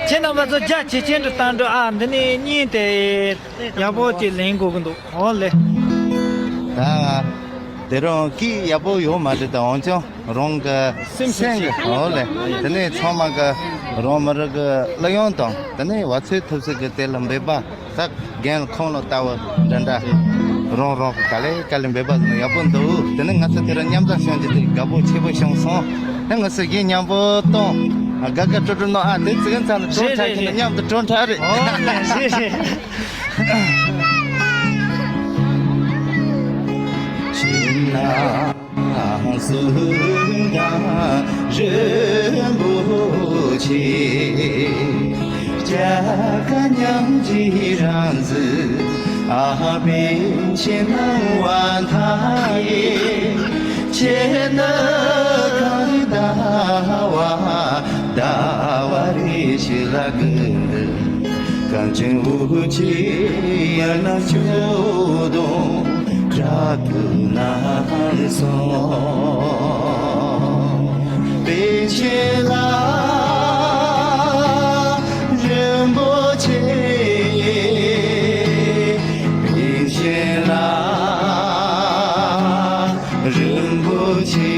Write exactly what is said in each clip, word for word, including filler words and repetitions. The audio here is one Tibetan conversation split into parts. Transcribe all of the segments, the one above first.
ཁྱེད་རྣམ་པ་ཚོ་རྒྱ་ཆེ་ཆེན་དུ་བཏང་འགྲོ་ཨ། འདི་ནས་བརྙན་དེ་ཡག་པོ་ཅིག་ལེན་དགོས་ཀྱི་འདུག་འོ་ལེ། ད་དེ་རིང་སྐད་ཡག་པོ་ཡོད་མ་རེད། ད་འོན་ཀྱང་རང་གི་སེམས་སེམས་ཀྱི་འོ་ལེ། དེ་ནས་ཚང་མ་གི་རང་མི་རིགས་ཀྱི་གླུ་དབྱངས་དང་དེ་ནས་བ་ཚོད་ཐུབ་ཚོད་ཀྱི་དེ་ལ་འབད་པ། ད་རྒན་ཁོང་ལ་ལྟ་བུ་འདྲ་འདྲ། རང་རང་གི་ག་ལེ་ག་ལེ་འབད་པ་ཟིན་ཡག་པོ་འདུག་དེ་ནས་ང་ཚོ་དེ་རིང་མཉམ་དུ་བྱུང་རྒྱུ་དེ་དགའ་པོ་ཆེ་པོ་བྱུང་སོང་། ཨ་ང་ཚོ་གཞས་མཉམ་པོ་གཏོང་། དགའ་དགའ་སྤྲོ་སྤྲོ་གནང་ཨ། དེ་ཙི་གེ་ཚང་ལ་གྲོན་ཆ་ཁྱེད་ནས་མཉམ་དུ་གྲོན་ཆ་རེད། ཨོ་ལེ་ཞེས་ཞེས། ཁྱེད་ནང་གསུང་དང་རིན་པོ་ཆེ། སྐྱ་ཀ་མཉམ་གྱི་རང་བཞིན་ཨ་པེ་ཆེ་སྣང་བ་མཐའ་ཡས། ཁྱེད་ནི་གང་ཟླ་བ་ཟླ་བ་རེ་ཞིག་ལ་གི་གངས་ཅན་འུ་ཅག་ཡར་ན་ཆུ་དང་བྲག་ཏུ་ན་སོང་། པཎ་ཆེན་ལགས་རིན་པོ་ཆེ། པཎ་ཆེན་ལགས་རིན་པོ་ཆེ།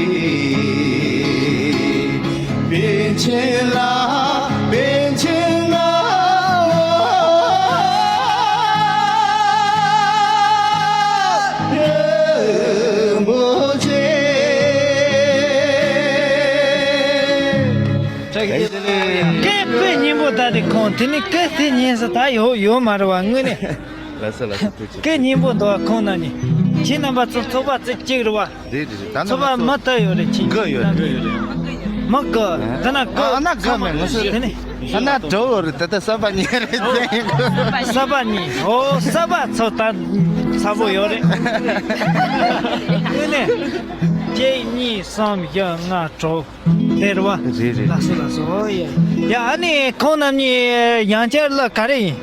པཎ་ཆེན་ལགས་པཎ་ཆེན་ལགས་རིན་པོ་ཆེ། སྐད་སྐད་སྙན་པོ་ད་དེ་ཁོང་དེ་ནི་སྐད་དེ་སྙན་ས་ད་ཡོད་ཡོད་མ་རེད་བ་དངོས་གནས། ལགས་སོ་ལགས་སོ་ཐུགས་རྗེ་ཆེ། སྐད་སྙན་པོ་འདུག་བ་ཁོང་ན་ནི། ཁྱེད་རྣམ་པ་ཚོ་ཚོགས་པ་ཚོ་གཅིག་རེད་བ། རེད་རེད་རེད། ད་ནི་ཚོགས་པ་མ་ལྟ་ཡོད་རེད་ཁྱེད་དགུ་ཡོད་རེད། མ་དགུ་ད་ན་དགུ་ཨ་ན་དགུ་མེད་ང་ཚོ་དེ་ནི། ཨ་ན་དྲུག་ཡོད་རེད། ད་ལྟ་གསར་པ་གཉིས་རེད་ཟེར། གསར་པ་གཉིས་ཨོ་གསར་པ་ཚོ་ད་ཚ་པོ་ཡོད་རེད། དངོས་གནས་གཅིག་གཉིས་གསུམ་བཞི་ལྔ་དྲུག་དེ་རེད་བ། རེད་རེད། ལགས་སོ་ལགས་སོ། ཨོ་ཡ་ཡ། ཨ་ནི་ཁོང་རྣམ་གཉིས་ཡང་བསྐྱར་གླུ་ག་རེ་ཡིན།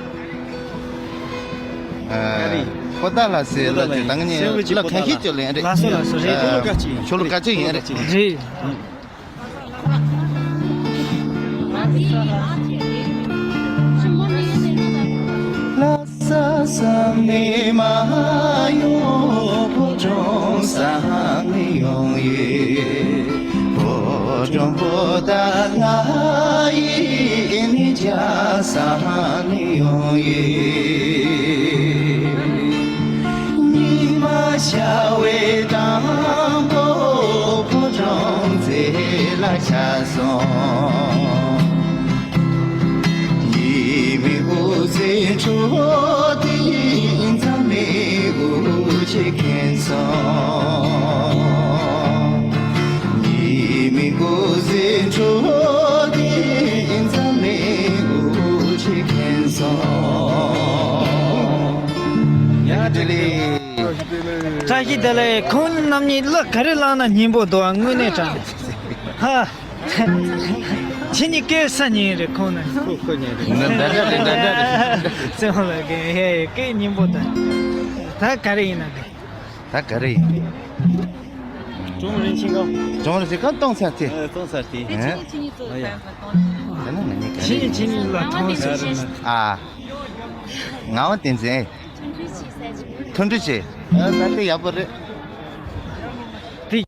ཨ། པོ་ཏཱ་ལ་སེ་གླུ་ཅིག་ད་ངས་གླུ་ཁ་ཤས་ཅིག་ལེན་རེད། ལགས་སོ་ལགས་སོ། རེད། ཨ། ཆོ་ལོ་ཀ་ཅིག་ཡིན་རེད། རེད། ལྷ་ས་ས་ནས་མ་ཡོང་། ཕོ་བྲང་ས་ནས་ཡོང་ཡོད། ཕོ་བྲང་པོ་ཏཱ་ལ་ཡིན་ནི་རྒྱ་ས་ནས་ཡོང་ཡོད། ཉི་མ་ཤར་བའི་དང་པོ་ཕོ་བྲང་རྩེ་ལ་ཆགས་སོང་། ཉི་མའི་འོད་ཟེར་འཕྲོ་དེ་འཛམ་གླིང་འུ་ཅག་ཁེངས་སོང་། ཉི་མའི་འོད་ཟེར་འཕྲོ་དེ་འཛམ་གླིང་འུ་ཅག་ཁེངས་སོང་། ཡ་བདེ་ལེགས། བཀྲ་ཤིས་བདེ་ལེགས། ཁོང་རྣམ་གཉིས་གླུ་ག་རེ་བླངས་ན་སྙན་པོ་འདུག་དངོས་གནས་དྲང་། ཧ། ཁྱེད་གཉིས་སྐད་ས་ཉིན་རེད་ཁོང་ནི། ཁོ་ཁོ་ཉིན་རེད། འདྲ་འདྲ་རེད། འདྲ་འདྲ་རེད། ཙེ་མོ་ལ་གི་ཧེ་སྐད་སྙན་པོ་དང་། ད་ག་རེ་ཡིན་ན་གི། ད་ག་རེ་ཡིན། ཀྲུང་རིན་ཆེན་གོ། ཀྲུང་རིན་ཆེན་གོ་གཏོང་ཚར་ཏེ། ཨ། གཏོང་ཚར་ཏེ། ཨ། ད་ནི་ང་གཉིས་ག་རེ་ཡིན། ཁྱེད་གཉིས་ལ་མཐོང་ཟེར་ན། ཨ། ངག་དབང་བསྟན་འཛིན། མཐུན་སྒྲིལ་བྱེད། ཨ། ད་དེ་ཡག་པོ་རེད། དེ།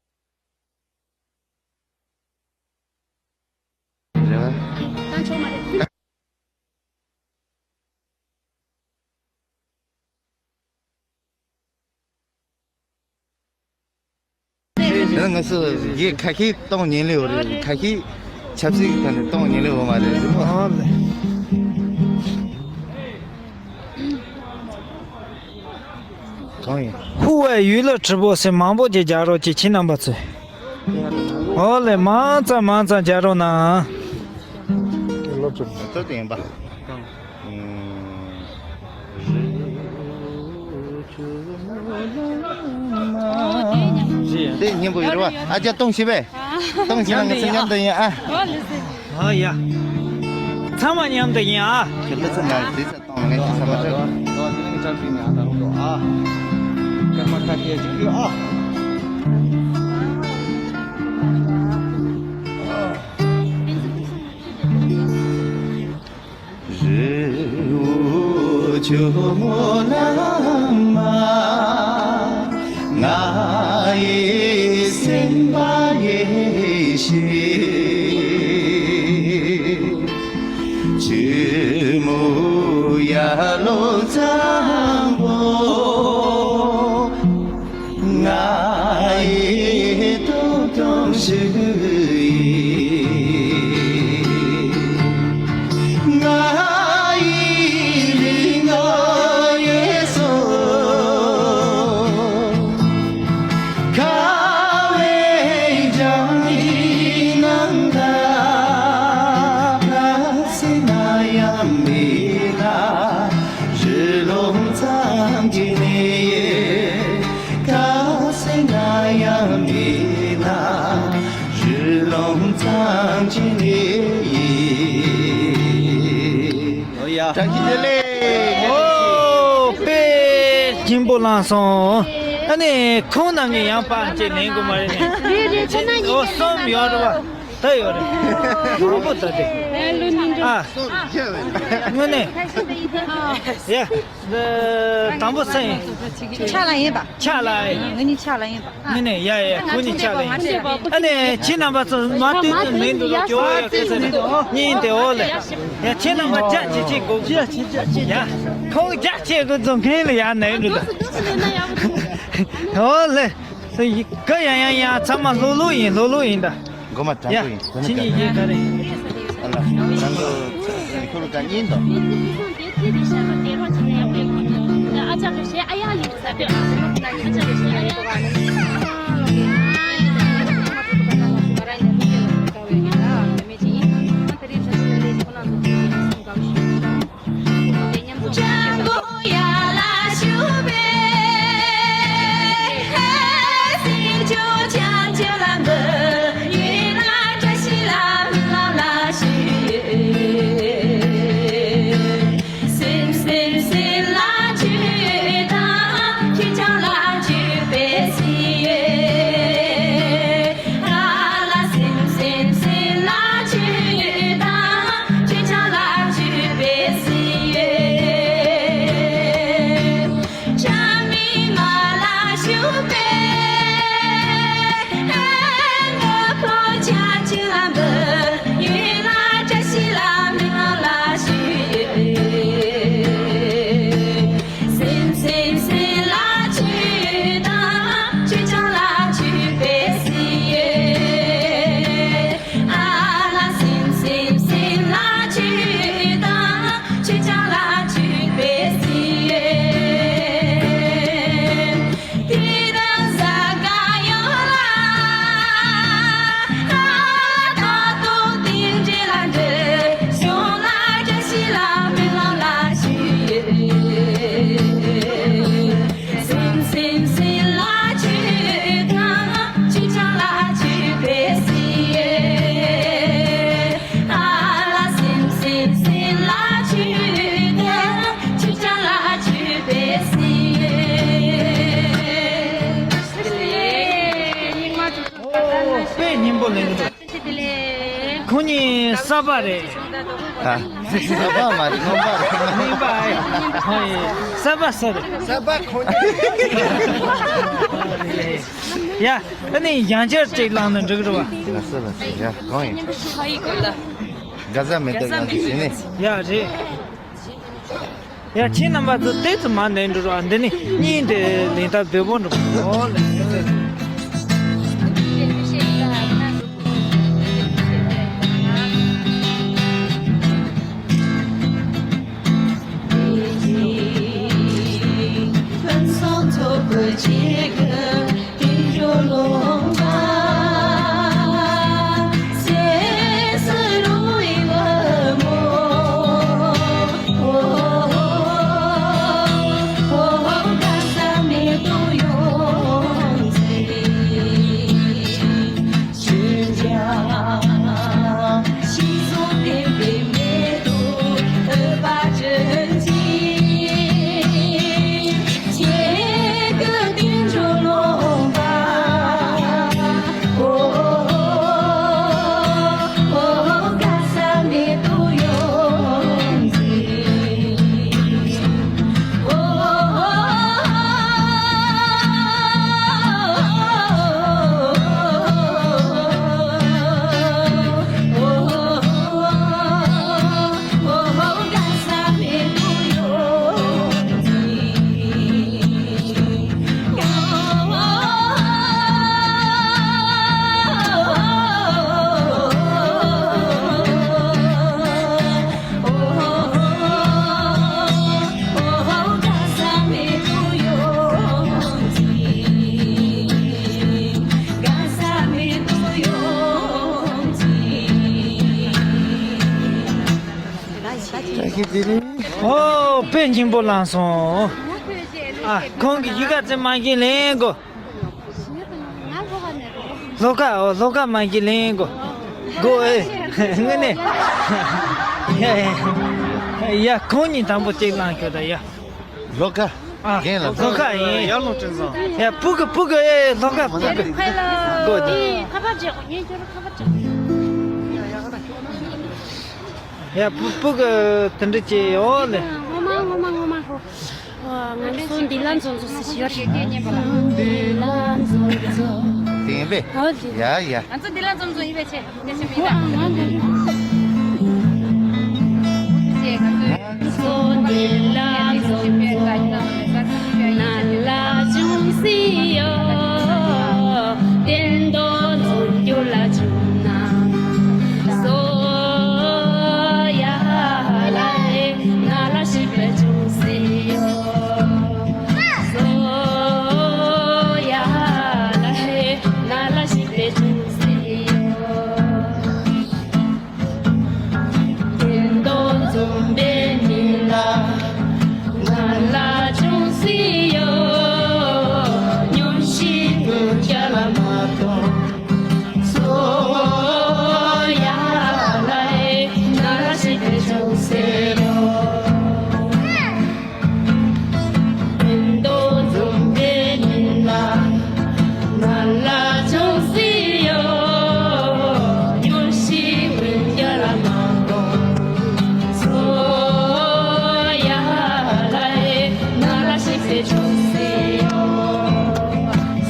རེད་བ། ང་ཚོ་ཡི་ཁ་ཤས་གཏོང་ཉན་ལེ་ཡོད་རེད། ཁ་ཤས་ཆབ་སྲིད་ཀྱི་ཐད་ནས་གཏོང་ཉན་ལེ་ཡོད་མ་རེད། ཨ་ལེ། གང་ཡིན། ཧུ་ཝེ་ཡུལ་ལ་ཁྲི་པོ་ཟེར་མང་པོ་ཅིག་རྒྱག་རོགས་ཀྱི་ཁྱེད་རྣམ་པ་ཚོས། ཨོ་ལེ་མང་ཙམ་མང་ཙམ་རྒྱག་རོགས་གནང་། ལོ་གྲུབ་ཏོ་དེ་ཡིན་པ། དེ་སྙན་པོ་ཡོད་རེད་བ། ཨ་ཅག་གཏོང་ཤེས་པས། གཏོང་ཤེས་ན་ང་ཚོ་མཉམ་དུ་ཡིན་ཨ། ཨ་ཡ། ཚང་མ་མཉམ་དུ་ཡིན་ཨ། ཁྱེད་ལ་ཚང་མ་དེ་ཚ། དང་ངས་ཅི་ས་མ་ཆོད། དོ་དེ་ནི་ཀྱང་ཅིག་ཉག་ད་རུང་དོ་ཨ། སྐར་མ་ཁ་ཤས་ཅིག་ཡོད་ཨ། རི་བོ་ཆུ་བོ་ལ་མ། ང་ཡི་སེམས་པ་ཡེ་ཤེས། ཆུ་མོ་ཡར་ལོངས་གཙང་པོ། ང་ཡི་སྟོབས་དང་ཤུགས་ཡིན། ང་ཡི་རིག་ངོ་ཡེ་སོ། ཁ་བའི་ལྗང་ནི་ནམ་ཟླ། ཁ་སེ་ན་ཡང་མི་ན། རི་ལོང་ཚང་གི་ནི། ཁ་སེ་ན་ཡང་མི་ན། རི་ལོང་ཚང་གི་ནི། ཨོ་ཡ། བཀྲ་ཤིས་བདེ་ལེགས། ཨོ། དཔེ་སྙིང་པོ་བླངས་སོང་། ཨ་ནི་ཁོང་རྣམ་གཉིས་ཡང་པར་ཅིག་ལེན་དགོས་མ་རེད་ནི། རེད་རེད། ཁོ་ན་གཉིས། ཨོ། གསུམ་ཡོད་རེད་བ། ད་ཡོད་རེད། མང་པོ་ད་དེ། ཨ། དངོས་གནས། ཡ། དང་པོ་སུ་ཡིན། ཕྱག་ལ་ཡིན་པ། ཕྱག་ལ་ཡིན། ང་གཉིས་ཕྱག་ལ་ཡིན་པ། ཨ། ནི་ནི་ཡ་ཡ། ཁོ་གཉིས་ཕྱག་ལ་ཡིན། ཨ་ནི་ཁྱེད་རྣམ་པ་ཚོ་མ་བསྟན་དུ་མིན་འདུག་ལ་ཇོ་བོ་ཡ་ཁ་ས་ནི་གཉིས་དེ། འོ་ལེ། ཡ། ཁྱེད་རྣམ་པ་རྒྱ་ཆེ་ཆེ་དགོས། རྒྱ་ཆེ་རྒྱ་ཆེ། ཡ། ཁོང་རྒྱ་ཆེ་དགོས་ཚོ་མཁན་ལ་ཡ་ནས་འགྲོ་ད། འོ་ལེ། ག་ཡང་ཡང་ཡང་ཚང་མ་ལྷོ་ལྷོ་ཡིན། ལྷོ་ལྷོ་ཡིན་ད། མགོ་མ་དྲང་པོ་ཡིན། ཁྱེད་གཉིས་ཡིན་ག་རེ། ཨ་ལ། དྲང་པོ་ཁོ་རུ་ག་ཉིན་དོ། དཔེ་སྙིང་པོ་ལེན་གི་འདུག་ཁོང་གཉིས་གསར་པ་རེད། ཨ། གསར་པ་མ་རེད། རྙིང་པ་རེད། རྙིང་པ་ཨེ། ཧོ་ཡེ། གསར་པ་གསར་རེད། གསར་པ་ཁོང་གཉིས། ཡ། ཨ་ནི་ཡང་བསྐྱར་ཅིག་བླངས་ན་འགྲིག་རེད་བ། ལགས་སོ་ལགས་སོ། ཡ། གང་ཡིན། ག་ས་མེད་དོ། ཡང་ཅིག་ཟེར་ནས། ཡ་རེད། ཡ། ཁྱེད་རྣམ་པ་ཚོ་ཏོག་ཙམ་མར་ནས་འགྲོ་རོགས། འདི་ནི་གཉིས་དེ་ལེན་ཐབས་བདེ་པོ་འགྲོ། ཨོ་ལེ། ཨོ། དཔེ་སྙིང་པོ་བླངས་སོང་། ཨ། ཁོང་གི་གཞིས་ཀ་རྩེ་མ་གཞི་ལེན་དགོས། ལྷོ་ཁ། ཨོ། ལྷོ་ཁ་མ་གཞི་ལེན་དགོས། དགོས་ཨེ། དངོས་གནས། ཡ་ཡ། ཁོང་གཉིས་དང་པོ་གཅིག་བླངས་ཤོག་ད་ཡ། ལྷོ་ཁ། ཨ། རྒན་ལགས། ལྷོ་ཁ་ཡིན། ཡར་ལུང་བསྟན་སོང་། ཡ། སྤུ་གུ། སྤུ་གུ་ཨེ། ལྷོ་ཁ། སྤུ་གུ། དགོས་ཏེ། ཁ་པར་བརྗེ་གོ། ངས་ཁྱོད་ཁ་པར་བརྗེ། ཡ། སྤུ་སྤུ་གུ་དེ་འདྲ་བྱས་ཡོད་ལེ། ངོ་མ་ངོ་མ་ངོ་མ་ཧོ། ང་ཚོ་འདི་ལ་འཛོམས་འཛོམས་ཟེར་ཡོད་རེད། འདི་ལ་འཛོམས་འཛོམས། དེ་ཡིན་པས། ཨོ་དེ། ཡ་ཡ། ང་ཚོ་འདི་ལ་འཛོམས་འཛོམས་ཡིན་པས་ཆེ། ཨ། ང་འདི་རེད། ཚོ་འདི་ལ་འཛོམས་འཛོམས། ང་ལ་ཅུང་ཟད་ཡོད། བསྟན་རྡོ་འཛོམས་རྒྱུ་ལ་བྱུང་ན། སོ་ཡ་ལ་ཧེ། ང་ལ་ཞིག་པའི་ཅུང་ཟད་ཡོད། སོ་ཡ་ལ་ཧེ། ང་ལ་ཞིག་པའི་ཅུང་ཟད་ཡོད། བསྟན་རྡོ་འཛོམས་པའི་མི་ལ། ང་ལ་ཅུང་ཟད་ཡོད། སྙུང་གཞི་ཀུན་རྒྱ་ལ་མ་གཏོང་། སོ་ཡ་ལ་ཧེ། ང་ལ་ཞིག་པའི་ཅུང་ཟད་ཡོད། བསྟན་རྡོ་འཛོམས་པའི་མི་ལ། ང་ལ་ཅུང་ཟད་ཡོད། སྙུང་གཞི་ཀུན་རྒྱ་ལ་མ་གཏོང་། སོ་ཡ་ལ་ཧེ། ང་ལ་ཞིག་པའི་ཅུང་ཟད་ཡོད།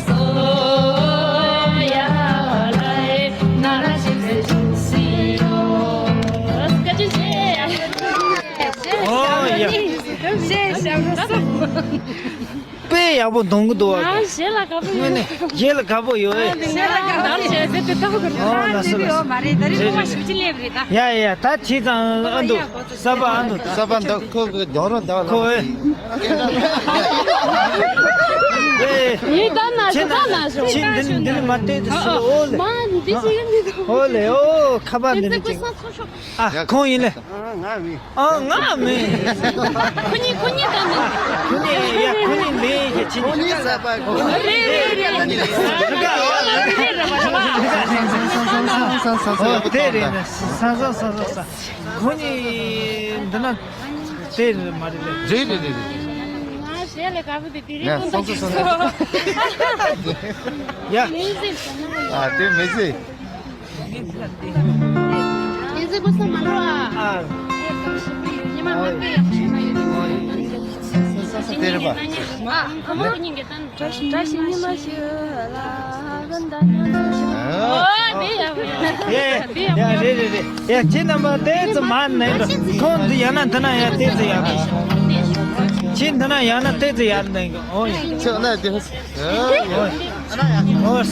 སོ་ཡ་ལ་ཧེ། ང་ལ་ཞིག་པའི་ཅུང་ཟད་ཡོད། བཀའ་དྲིན་ཆེ། ཨོ་ཡ། དཔེ་ཡག་པོ་གཏོང་གི་འདུག་བ། ང་གཞས་ལ་དགའ་པོ་ཡོད། དངོས་གནས་གཞས་ལ་དགའ་པོ་ཡོད་ཨེ། གཞས་ལ་དགའ་པོ་ཡོད། ཨོ་ལགས་སོ་ལགས་སོ། མ་རེད། ད་རེས་ཁོ་མ་ཞུ་ཅི་སླེབས་རེད་ད། ཡ་ཡ། ད་ཁྱེད་ཚང་ཨ་འདུག་གསར་པ་ཨ་འདུག་གསར་པ་འདུག་ཁོ་གི་རྒྱང་རོ་འདུག་ཁོ་ཨེ། ཡིན་ད་ན་ཞུ་ད་ན་ཞུ། ཁྱེད་འདི་འདི་ནི་མ་བལྟས་དུ་སུ་ཨོ་ལེ། མ་འདི་ཞིག་ཡིན་འདི་འདུག་ཨོ་ལེ། ཨོ་ཁ་པར་འདི་ནི་ཅིག་ཨ། ཁོང་ཡིན་ལེ། ཨ། ང་མིན། ཁོ་གཉིས་ཁོ་གཉིས་ད་མིན། ཁོ་གཉིས་ཡ། ཁོ་གཉིས་ལེན་ཡ་ཁྱེད་གཉིས། ཁོ་གཉིས་གསར་པ་ཁོ། ལེན་ལེན་ལེན་ལེན། ཨོ་དེ་རེད་ན། ས་ས་ས་ས་ས། ཁོ་གཉིས་འདི་ན་དེ་རེད་མ་རེད་ལེ། རེད་རེད་རེད་རེད། ང་གཞས་ལ་དགའ་པོ་དེ་དེ་རེད། ཡ། ཨ་དེ་མི་ཟེར། ཡ་རེད་རེད་རེད། ཡ་ཁྱེད་རྣམ་པ་ཏོག་ཙམ་མར་ནས་འགྲོ། ཁོང་འདི་ཡང་ན་འདི་ན་ཡང་ཏོག་ཙམ་ཡར་འགྲོ། ཁྱེད་འདི་ན་ཡང་ན་ཏོག་ཙམ་ཡར་འགྲོ། ཨོ་ཡ། ཁྱོད་ན་དེ། ཨོ།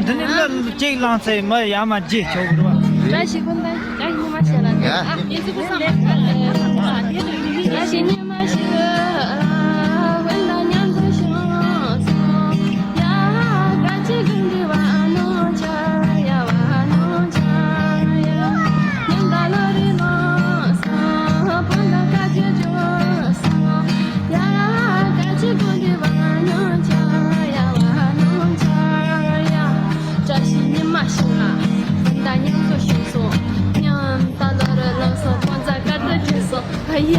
འདི་ནི་ལ་གཅིག་བླངས་ཚེ་མ་ཡ་མ་བརྗེད་ཆོག་གི་རེད་བ། བཀྲ་ཤིས་ཀུན་ལྡན་བཀྲ་ཤིས་ཉི་མ་ཞེས་ལ་ནི། ཨ། ཡིན་ཚུལ་ཀུན་བཟང་མ་བཀྲ་ཤིས་ཉི་མ་ཞེས་ལ་ཀུན་ལྡན་མཉམ་དུ་བྱུང་སོང་། ཡ་བཀྲ་ཤིས་ཀུན་འདུས་པ་ནོར་འཆར་ཡ་བ་ནོར་འཆར་ཡ། ཉིན་ཟླ་ལོ་རེ་ལོངས་སོང་། བོད་ལ་བཀའ་བརྒྱུད་བྱུང་སོང་། ཡ་བཀྲ་ཤིས་ཀུན་འདུས་པ་ནོར་འཆར་ཡ་བ་ནོར་འཆར་ཡ། བཀྲ་ཤིས་ཉི་མ་ཞིག་ལ་ད་མཉམ་དུ་བྱུང་སོང་། ཉམ་ད་ལོ་རེ་ལོངས་སོང་། ཕོ་མཛའ་དཀར་དུ་གྱུར་སོང་། ཨ་ཡ།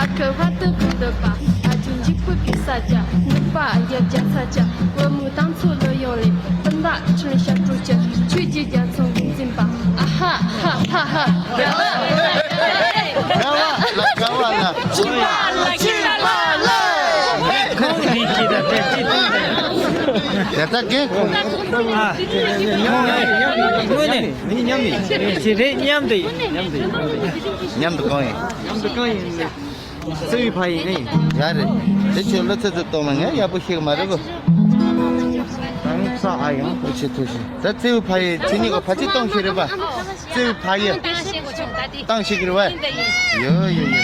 ཨ་ཁུ་བར་དུ་ཁུ་འདོད་པ། ཨ་ཅུ་འཇིགས་པའི་གེ་སར་རྒྱལ། ནུབ་པ་ཡབ་རྒྱལ་ཚ་རྒྱལ། བུ་མོ་དང་ཚོ་ལོ་ཡོང་ལེ། སྤུན་ཟླ་ཁྲི་ལ་ཞབས་བྲོ་རྒྱག་ཆོས་ཀྱི་རྒྱལ་མཚན་དབུ་འཛིན་པ། ཨ་ཧ་ཧ་ཧ་ཧ། དགའ་བ་ལ་དགའ་བ་ལ། ཁོང་གཉིས་ཀྱིས་ད་ལྟ་ཅི་ཐུབ་ད། དེ་ལྟ་རྒན་ཁོང་། ཨ། ཁོང་ངོས་ནས་མི་མཉམ་མི་ཞེས་རེད། མཉམ་དུ་ཡིན། མཉམ་དུ་གང་ཡིན། མཉམ་དུ་གང་ཡིན། བརྩེ་བའི་ཕ་ཡིས་ནི། ཡ་རེད། དེ་ཁྱོད་ལོ་ཚོད་ཚོད་གཏོང་མ་ངས་ཡག་པོ་ཤེས་གི་མ་རེད་གོ། ད་ངས་ས་ཨ་ཡང་། ཐུགས་རྗེ་ཆེ། ཐུགས་རྗེ་ཆེ། ད་བརྩེ་བའི་ཕ་ཡིས་ཁྱེད་གཉིས་ཀ་ཕ་ཚིག་གཏོང་ཤེས་རེད་པ། བརྩེ་བའི་ཕ་ཡིས་གཏོང་ཤེས་གི་རེད་པ། ཡོ་ཡོ་ཡོ།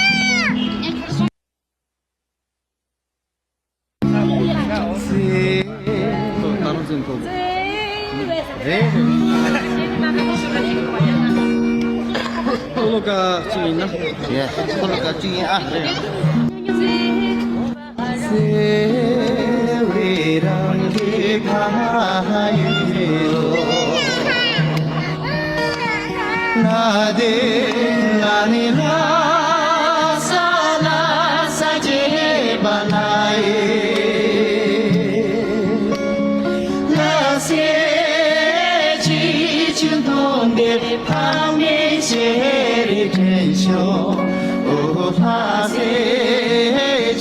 ལོ་ཀ་གཅིག་ཡིན་ན། ཡེ། ཁོ་ལོ་ཀ་གཅིག་ཡིན་ཨ། རེད། ཕ་མའི་ཞལ་དྲན་ཤོག། ཨོ་ལྷ་སའི་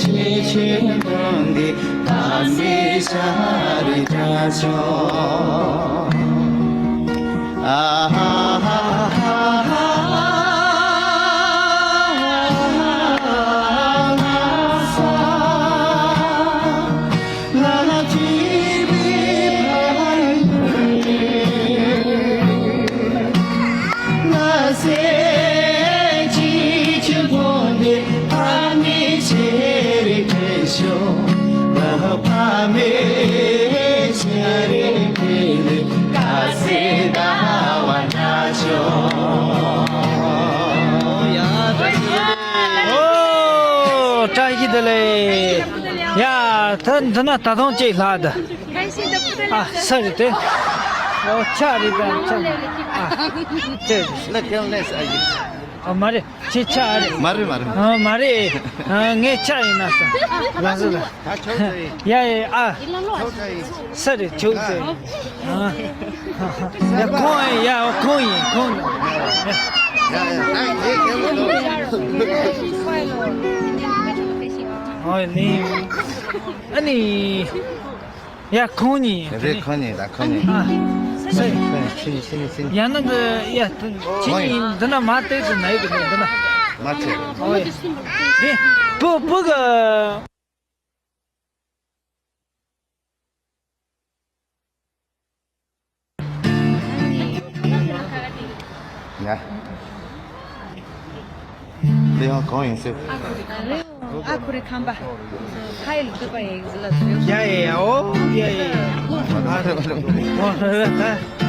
ཆོས་ཆེན་དགོན་འདི་ལྷ་སའི་ཞལ་དྲན་ཤོག། ཨ་ཧ་ཧ་ཧ་ཧ། ཨོ། བཀྲ་ཤིས་བདེ་ལེགས། ཡ། ད་འདི་ན་ད་དུང་ཅིག་ལྷག་འདུག། ཨ། ས་རེད་དེ། ཨོ། ཆ་རེད་ད། ཆ། ཨ། དེ་རེད། ཨ། མ་རེད། ཁྱེད་ཆ་རེད། མ་རེད་མ་རེད། ཨ། མ་རེད། ཨ། ངའི་ཆ་ཡིན་ན་ས། ལགས་སོ་ལགས། ད་ཆོག་ཚེ། ཡ་ཡ། ཨ། ཆོག་ཚེ། ས་རེད། ཆོག་ཚེ། ཨ། ཡ། ཁོང་ཡིན། ཡ། ཁོང་ཡིན། ཁོང་ཡིན། ཡ་ཡ། ཨ། ངས་ཁྱེད་ལ། ཨོ་ནི། ཨ་ནི། ཡ། ཁོང་གཉིས། རེད། ཁོང་གཉིས་ད། ཁོང་གཉིས། ཨ། ཁོང་གཉིས། ཁོང་གཉིས། ཕྱི་ནས། ཕྱི་ནས། ཕྱི་ནས། ཡང་ན་འདི། ཡ། ཁྱེད་གཉིས་འདི་ན་མ་བལྟས་ཚེ་ན་ཡོད་གི་འདི་ན། མ་བལྟས། ཨོ་ཡ། དེ་བུ། བུ་གི། ཡ། ལི་ཧོང་གང་ཡིན་ཟེར། ཨ་ཁུ་རི་ཁམས་པ། ཁ་ཡི་ལུག་པ་ཡིན་ཟེར་ལ་ཟེར། ཡ་ཡ་ཡ། ཨོ་ཡ་ཡ། ཨོ་ད།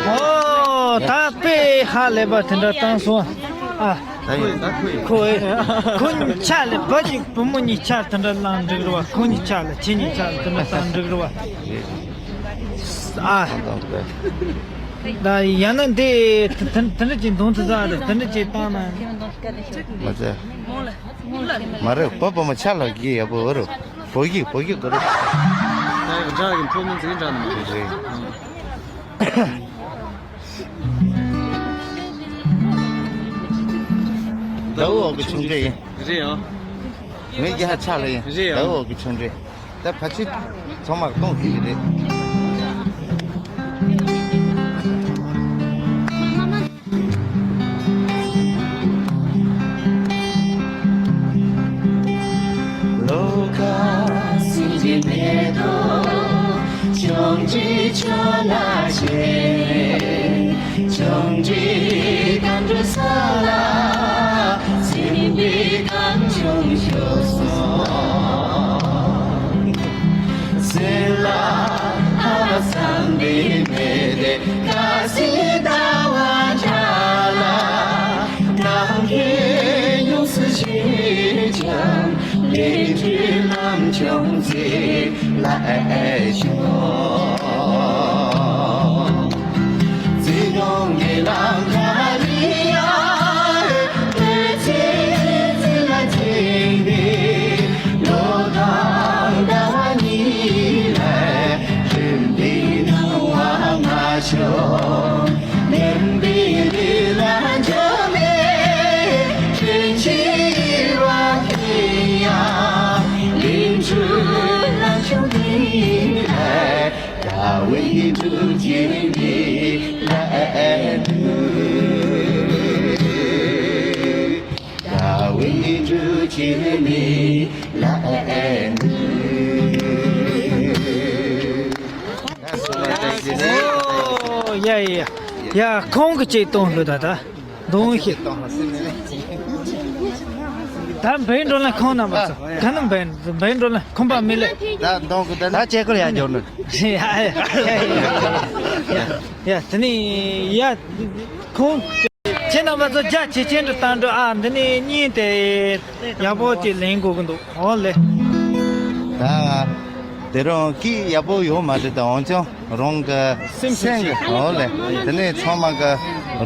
ཨོ། ད་དཔེ་ཧ་ལས་པ་དེ་འདྲ་བཏང་སོང་ཨ། ད་ཡིན། ད་ཁོ་ཡིན། ཁོ་ཨེ། ཁོ་གཉིས་ཆ་ལས། བུ་གཅིག་བུ་མོ་གཉིས་ཆ་དེ་འདྲ་བླངས་འགྲིག་རེད་བ། ཁོ་གཉིས་ཆ་ལས། ཁྱེད་གཉིས་ཆ་ལས་དེ་འདྲ་བཏང་འགྲིག་རེད་བ། ཨ། ད་ཡང་ན་འདི་དེ་དེ་འདྲ་ཅིག་འདོན་ཐུབ་ས་རེད། དེ་འདྲ་ཅིག་བཏང་ན། མ་ཚད། མ་རེད། བུ་བུ་མོ་ཆ་ལ་གི་ཡག་པོ་རེད། བོད་ཡིག་བོད་ཡིག་གོ་རེད། ད་ཡག་འདྲ་གི་ཕོ་མོ་འཛིན་འདྲ་ནི་མ་རེད། ཟླ་འོག་གི་ཆུང་འདྲ་ཡིན། རེད་ཡ། མི་རྒྱ་ཆ་ལ་ཡིན། རེད་ཡ། ཟླ་འོག་གི་ཆུང་འདྲ། ད་ཕལ་ཆེར་ཚང་མ་གཏོང་ཐུབ་ཀྱི་རེད། དེ་ཀ་སི་ཟླ་བ་འཆར་ལ། ནམ་མཁའི་ཡོངས་སུ་ཤེས་ཀྱང་། ལས་འབྲས་ལམ་བྱུང་ཚེ་ལ་ཨེ་ཤོག་ཚེ་རིང་གི་ལམ་ཁ་རི་ཡ། བོད་ཚེ་ཚེ་ལ་ཚེ་འདི། ལོ་དང་ཟླ་བ་གཉིས་ལས། རིམ་པས་སྣང་བ་མ་བྱུང་། ལེན་པའི་ལས་ལ་འཇོག་མེད། དྲིན་ཆེ་བ་དེ་ཡང་ལས་འཕྲོ་ལ་བྱུང་ནི་ལས། ཟླ་བའི་འབྲུ་གཅིག་ནི་ལས་འདུག་ཟླ་བའི་འབྲུ་གཅིག་ནི་ལས་འདུག་ཨོ་ཡ་ཡ་ཡ། ཁོང་གི་ཅིག་གཏོང་ལོས་ད་ད། གདོང་ཞིག་ད་འབད་འགྲོ་ན་ཁོང་རྣམ་པ་ཚོ་ག་ནང་འབད་འབད་འགྲོ་ན་ཁོང་པ་མི་ལེ། ད་གདོང་གི་ད་ད་ཅེ་ཀོ་ཡ་འཇོག་ནི། ཡ་ཡ་ཡ་ཡ། དེ་ནི་ཡ་ཁོང་ཁྱེད་རྣམ་པ་ཚོ་རྒྱ་ཆེ་ཆེན་དུ་བཏང་འགྲོ། ཨ་འདི་ནི་གཉིས་དེ་ཡག་པོ་ཅིག་ལེན་དགོས་ཀྱི་འདུག་ཨོ་ལེ། ད་དེ་རང་སྐད་ཡག་པོ་ཡོད་མ་རེད། ད་འོན་ཀྱང་རང་གི་སེམས་སེམས་ཀྱི་ཀྱི་ཨོ་ལེ། དེ་ནས་ཚང་མ་གི་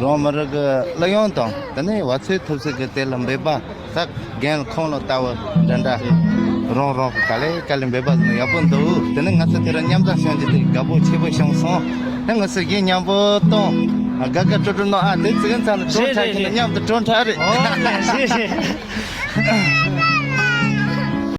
རང་མི་རིགས་ཀྱི་གླུ་དབྱངས་དང་། དེ་ནས་བ་ཚོད་ཐུབ་ཚོད་ཀྱི་དེ་ལ་འབད་པ། ད་རྒན་ཁོང་ལ་ལྟ་བུ་འདྲ་འདྲ་རང་རང་གི་ག་ལེ་ག་ལེ་འབད་པ་ཡག་པོ་འདུག་དེ་ནས་ང་ཚོ་དེ་རིང་མཉམ་ལས་བྱུང་རྒྱུ་དེ་དགའ་པོ་ཆེ་པོ་བྱུང་སོང་། ད་ང་ཚོ་གཞས་མཉམ་པོ་གཏོང་། དགའ་དགའ་སྤྲོ་སྤྲོ་གནང་། ཨ་དེ་ཚོ་ཚང་ལ་སྤྲོ་རེད་འཁྲབ་རེད་ཀྱི་ན་རེད། མཉམ་དུ་སྤྲོ་འཁྲབ་རེད། ཨོ་ལེ་རེད་རེད།